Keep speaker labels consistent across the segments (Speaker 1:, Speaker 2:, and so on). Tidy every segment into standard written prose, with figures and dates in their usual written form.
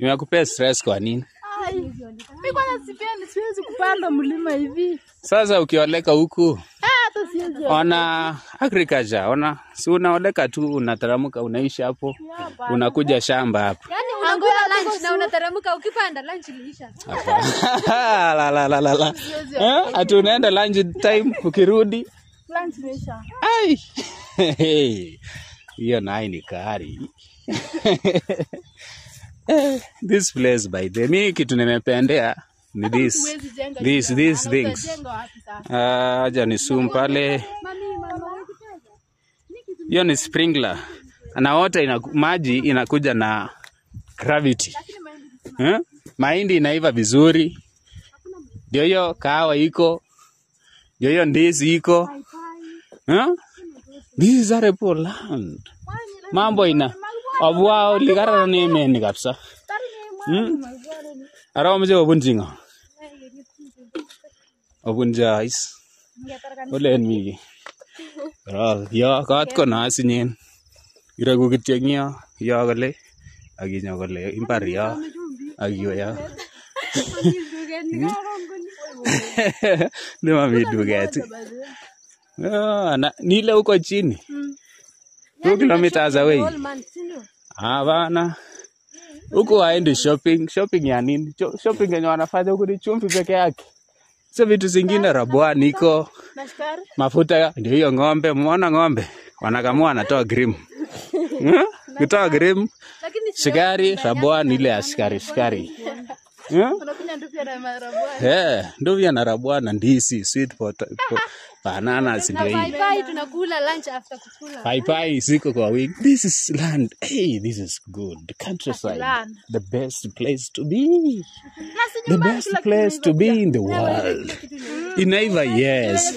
Speaker 1: Nimekupea stress kwa nini?
Speaker 2: Mimi kwanza sipendi, siwezi kupanda mlima hivi.
Speaker 1: Sasa ukioleka huku
Speaker 2: Hata siwezi.
Speaker 1: Ona agriculture, ona si unaoleka tu unataramuka unaishi hapo. Unakuja shamba hapo.
Speaker 3: Yaani unakula lunch na unataramuka ukipanda lunch iliisha.
Speaker 1: La la la la la. Ati unaenda lunch time ukirudi
Speaker 2: Lunch imeisha.
Speaker 1: Ai. Hiyo nayo ni kari. This place by the mi kitu nimependea ni this
Speaker 2: Huwezi jenga
Speaker 1: this
Speaker 2: nyumba.
Speaker 1: these
Speaker 2: Maana
Speaker 1: things.
Speaker 2: utajenga wapi sasa?
Speaker 1: Ah, aja ni zoom pale. Hiyo ni sprinkler. Na water maji inakuja na gravity. Eh? Mahindi inaiva vizuri. Ndio hiyo kahawa iko. Ndio hiyo ndizi iko. Eh? This is arable land. Mambo ina obwa likararan emeni kabisa. Ara omoche obunchi ng'o? Obunchi ois. Olen mi kiy? Korok yo kot ko no asinyen. Ireku kityo eng yo, yo kole ak inyo kole imbar yo ak iwe yo. Nemami duket. Nile huko chini. 2 kilometers away. Hapana. Huku waendi shopping. Shopping ya nini? Shopping yenye wanafanya huku ni chumvi peke yake. Sio vitu zingine, rabuani iko. Mafuta ndio hiyo ng'ombe, muona ng'ombe. Wanakamua wanatoa cream. Kutoa cream. Sukari, rabuani ile ya sukari, sukari.
Speaker 2: Unakunywa nduvya na rabuani.
Speaker 1: Nduvya na rabuani na ndizi, sweet potato, bananas ndio hii.
Speaker 3: Paipai tunakula lunch after kukula.
Speaker 1: Paipai ziko kwa wingi. This is land. Hey, this is good. The countryside.
Speaker 2: Land.
Speaker 1: The best place to be. The best place to be in the world. Inaiva, yes.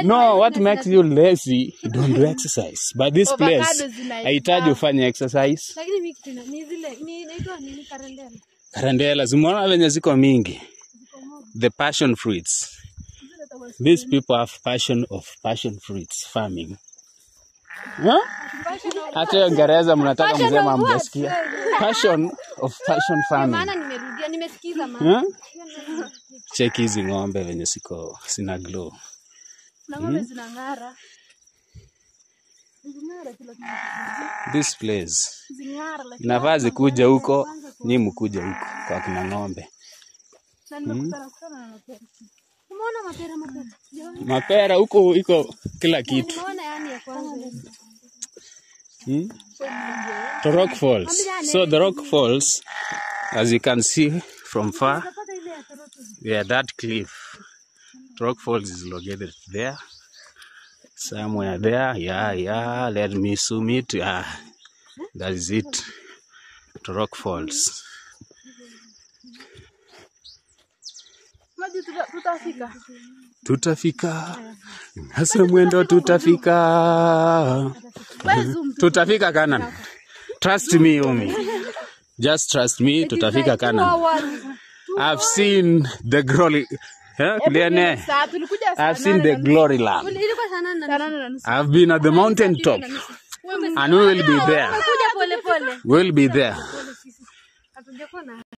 Speaker 1: No, what makes you lazy, you don't do exercise. But this place, haihitaji ufanye exercise.
Speaker 3: Lakini mimi kitu ni zile, ni inaitwa nini karandela?
Speaker 1: Karandela, zimeona venye ziko mingi. The passion fruits. These people have passion of passion fruits farming. Hata hiyo Kiingereza mnataka msema hamjasikia. Passion of passion farming.
Speaker 3: Maana nimerudia, nimesikiza maana.
Speaker 1: Check hizi ng'ombe venye ziko sina glow.
Speaker 2: Na ng'ombe zinang'ara. Zing'ara kila kitu.
Speaker 1: This place.
Speaker 2: Zing'ara lakini
Speaker 1: Inafaa zikuja huko, nyi mkuje huko kwa kina ng'ombe.
Speaker 2: Na nimekutana kutana na mapera.
Speaker 3: Umeona mapera mapera?
Speaker 1: Mapera huko iko kila kitu.
Speaker 3: Umeona yani ya kwanza.
Speaker 1: The Rock Falls. So the Rock Falls, as you can see from far, yeah, that cliff. Rock Falls is located there. Somewhere there. Yeah, yeah. Let me zoom it. Yeah, that is it. The Rock Falls.
Speaker 2: Tutafika.
Speaker 1: Tutafika. Hasa mwendo tutafika. Tutafika Canaan. Trust me, Umi. Just trust me, tutafika Canaan. I've seen the glory. I've seen the glory land. I've been at the mountain top. And we will be there. We'll be there.